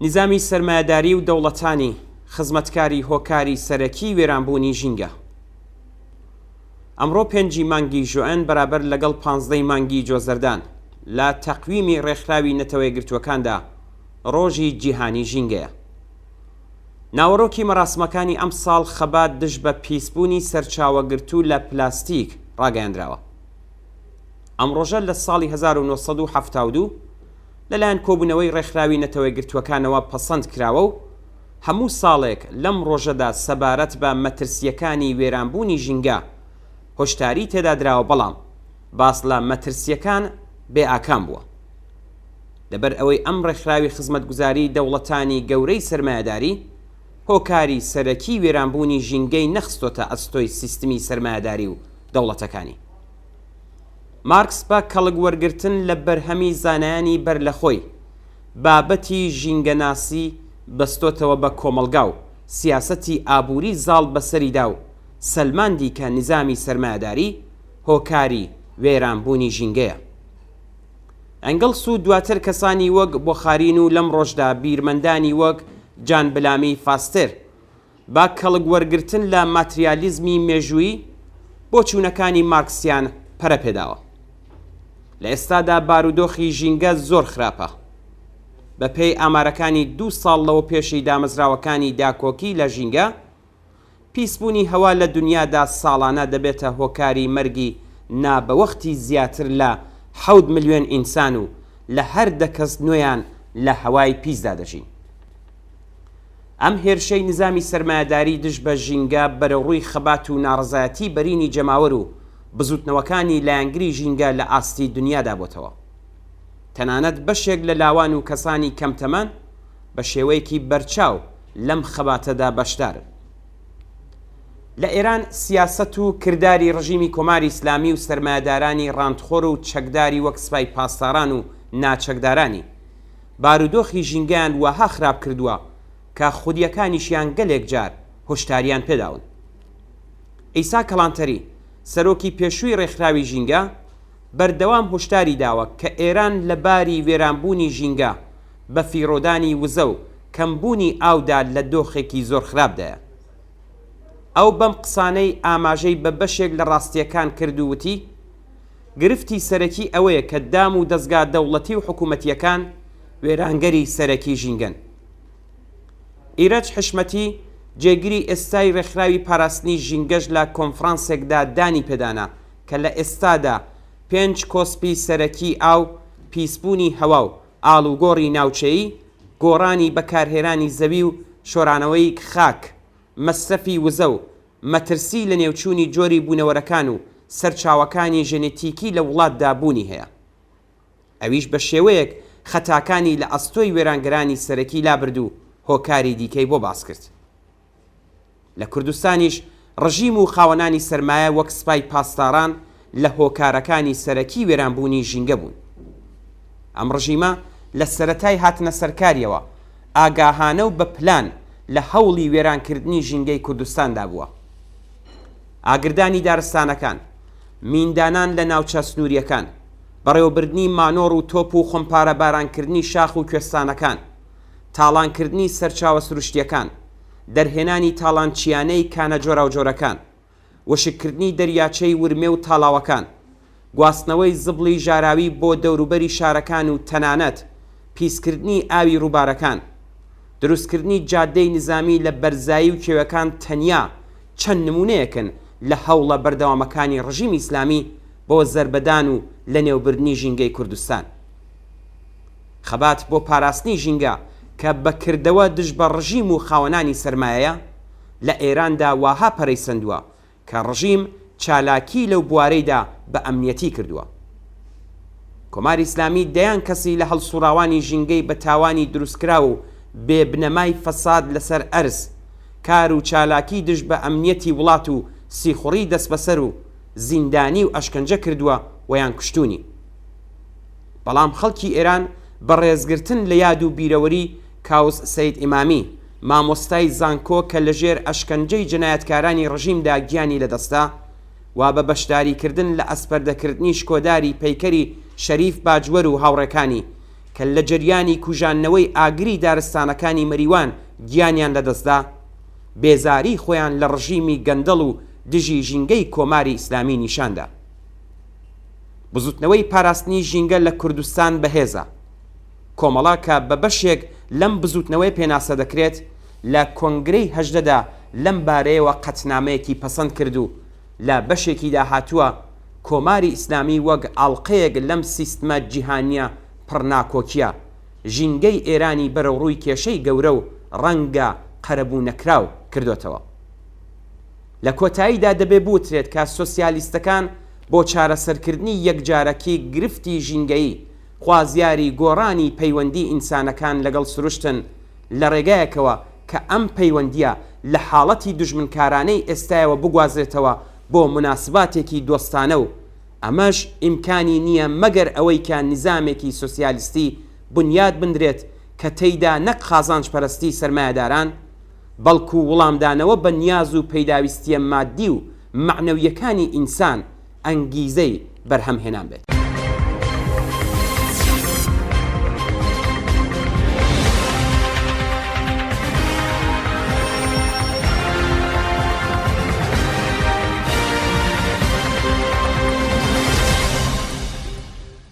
نیزامی سەرمایەداری و دەوڵەتانی خزمەتکاری هۆکاری سەرەکی وێرانبوونی ژینگە. ئەمڕۆ پێنجی مانگی ژوئەن بەرابەر لەگەڵ پانزدەی مانگی جۆزەردان لە تەقویمی ڕێکخراوی نەتەوەیەکگرتووەکاندا ڕۆژی جیهانی ژینگەیە. ناوەڕۆکی مەراسمەکانی ئەمساڵ خەبات دژ بە پیسبوونی سەرچاوەگرتوو لە پلاستیک ڕاگەیاندراوە. ئەم ڕۆژە لە ساڵی 1972 لەلایەن کۆبوونەوەی ڕێکخراوی نەتەوەیەکگرتووەکانەوە پەسەند کراوە و هەموو ساڵێک لەم ڕۆژەدا سەبارەت بە مەترسییەکانی وێرانبوونی ژینگە هۆشداری تێدا دراوە بەڵام باس لە مەترسییەکان بێ ئاکام بووە. لەبەر ئەوەی ئەم ڕێکخراوی خزمەتگوزاری دەوڵەتانی گەورەی سەرمایەداری هۆکاری سەرەکی وێرانبوونی ژینگەی نەخستۆتە ئەستۆی سیستمی سەرمایەداری و دەوڵەتەکانی. مارکس بە کەڵک وەرگرتن لە بەرهەمی زانایانی بەر لە خۆی، بابەتی ژینگەناسی بەستۆتەوە بە کۆمەڵگا و سیاسەتی ئابووری زاڵ بەسەریدا و سەلماندی کە نیزامی سەرمایەداری هۆکاری وێرانبوونی ژینگەیە. ئەنگڵس و دواتر کەسانی وەک بۆخارین و لەمڕۆشدا بیرمەندانی وەک جان بلامی فاستر بە کەڵک وەرگرتن لە ماتریالیزمی مێژوویی بۆچوونەکانی مارکسیان پەرە پێداوە. لە ئێستادا بارودۆخی ژینگە زۆر خراپە. بە پێی ئامارەکانی دوو ساڵ لەوە پێشی دامەزراوەکانی داکۆکی لە ژینگە، پیسبوونی هەوا لە دونیادا ساڵانە دەبێتە هۆکاری مەرگی نابەوەختی زیاتر لە حەوت ملیۆن ئینسان و لە هەر دە کەس نۆیان لە هەوای پیسدا دەژین. ئەم هێرشەی نیزامی سەرمایەداری دژ بە ژینگە بەرەوڕووی خەبات و ناڕەزایەتی بەرینی جەماوەر و بزووتنەوەکانی لایەنگری ژینگە لە ئاستی دنیادا بۆتەوە. تەنانەت بەشێک لە لاوان و کەسانی کەم تەمەن بە شێوەیەکی بەرچاو لەم خەباتەدا بەشدارن. لە ئێران سیاسەت و کرداری ڕژیمی کۆماری ئیسلامی و سەرمایەدارانی ڕانتخۆر و چەکداری وەک سپای پاسداران و ناچەکدارانی، بارودۆخی ژینگەیان وەها خراپ کردووە کە خودییەکانیشیان گەلێک جار هۆشداریان پێداون. عیسا کەڵانتەری، سەرۆکی پێشووی ڕێکخراوی ژینگە، بەردەوام هۆشداری داوە کە ئێران لە باری وێرانبوونی ژینگە، بەفیڕۆدانی وزە و کەمبوونی ئاودا لە دۆخێکی زۆر خراپدایە. ئەو بەم قسانەی ئاماژەی بە بەشێک لە ڕاستییەکان کرد و وتی، گرفتی سەرەکی ئەوەیە کە دام و دەزگا دەوڵەتی و حکوومەتییەکان وێرانگەری سەرەکی ژینگەن. ئیرەج حشمەتی، جێگری ئێستای ڕێکخراوی پاراستنی ژینگەش لە کۆنفرانسێکدا دانی پێدانا کە لە ئێستادا پێنج کۆسپی سەرەکی ئاو، پیسبوونی هەوا و ئاڵوگۆڕی ناوچەیی، گۆڕانی بەکارهێنانی زەوی و شۆرانەوەی خاک، مەسرەفی وزە و مەترسی لەنێوچوونی جۆری بوونەوەرەکان و سەرچاوەکانی ژێنێتیکی لە وڵاتدا بوونی هەیە. ئەویش بە شێوەیەک خەتاکانی لە ئەستۆی وێرانگەرانی سەرەکی لابرد و هۆکاری دیکەی بۆ باس کرد. لە کوردستانیش ڕژیم و خاوەنانی سەرمایە وەک سپای پاسداران لە هۆکارەکانی سەرەکی وێرانبوونی ژینگە بوون. ئەم ڕژیمە لە سەرەتای هاتنە سەرکاریەوە ئاگاهانە و بە پلان لە هەوڵی وێرانکردنی ژینگەی کوردستاندا بووە. ئاگردانی دارستانەکان، میندانان لە ناوچە سنوورییەکان، بەڕێوەبردنی مانۆڕ و تۆپ و خۆمپارە بارانکردنی شاخ و کوێستانەکان، تاڵانکردنی سەرچاوە سروشتییەکان، دەرهێنانی تاڵانچییانەی کانە جۆراوجۆرەکان، وشککردنی دەریاچەی ورمێ و تاڵاوەکان، گواستنەوەی زبڵی ژاراوی بۆ دەوروبەری شارەکان و تەنانەت پیسکردنی ئاوی ڕووبارەکان، دروستکردنی جادەی نیزامی لە بەرزایی و کێوەکان تەنیا چەند نموونەیەکن لە هەوڵە بەردەوامەکانی ڕژیمی ئیسلامی بۆ زەربەدان و لەنێوبردنی ژینگەی کوردستان. خەبات بۆ پاراستنی ژینگە کە بە کردەوە دژ بە ڕژیم و خاوەنانی سەرمایەیە، لە ئێراندا واها پەرەی سەندووە کە ڕژیم چالاکیی لەو بوارەیدا بە ئەمنیەتی کردووە. کۆماری ئیسلامی دەیان کەسی لە هەڵسووڕاوانی ژینگەی بە تاوانی دروستکراو و بێ بنەمای فەساد لەسەر ئەرز، کار و چالاکی دژ بە ئەمنیەتی وڵات و سیخوڕی دەسبەسەر و زیندانی و ئەشکەنجە کردووە و یان کوشتوونی. بەڵام خەڵکی ئێران بە ڕێزگرتن لە یاد و بیرەوەری کاوس سەید ئیمامی، مامۆستای زانکۆ کە لەژێر ئەشکەنجەی جەنایەتکارانی ڕژیمدا گیانی لەدەستدا و بە بەشداریکردن لە ئەسپەردەکردنی شکۆداری پەیکەری شەریف باجوەر و هاوڕێکانی. کە لە جەریانی کوژاندنەوەی ئاگری دارستانەکانی مەریوان گیانیان لەدەستدا، بێزاریی خۆیان لە ڕژیمی گەندەڵ و دژی ژینگەی کۆماری ئیسلامی نیشان دا. بزووتنەوەی پاراستنی ژینگە لە کوردستان بەهێزە. کۆمەڵە کە بە بەشێک لەم بزووتنەوەیە پێناسە دەکرێت، لە کۆنگرەی هەژدەدا لەم بارەیەوە قەتنامەیەکی پەسەند کرد و لە بەشێکیدا هاتووە، کۆماری ئیسلامی وەک ئاڵقەیەک لەم سیستمە جیهانییە پڕناکۆکییە، ژینگەی ئێرانی بەرەوڕووی کێشەی گەورە و ڕەنگە قەرەبوو نەکراو کردۆتەوە. لە کۆتاییدا دەبێ بوترێت کە سۆسیالیستەکان بۆ چارەسەرکردنی یەکجارەکی گرفتی ژینگەیی، خوازیاری گۆڕانی پەیوەندی ئینسانەکان لەگەڵ سروشتن لە ڕێگایەکەوە کە ئەم پەیوەندییە لە حاڵەتی دوژمنکارانەی ئێستایەوە بگوازرێتەوە بۆ موناسباتێکی دۆستانە و ئەمەش ئیمکانی نییە مەگەر ئەوەی کە نیزامێکی سۆسیالیستی بنیات بنرێت کە تێیدا نەک قازانجپەرستی سەرمایەداران بەڵکو وڵامدانەوە بە نیاز و پەیداویستییە مادی و مەعنەوییەکانی ئینسان ئەنگیزەی بەرهەمهێنان بێت.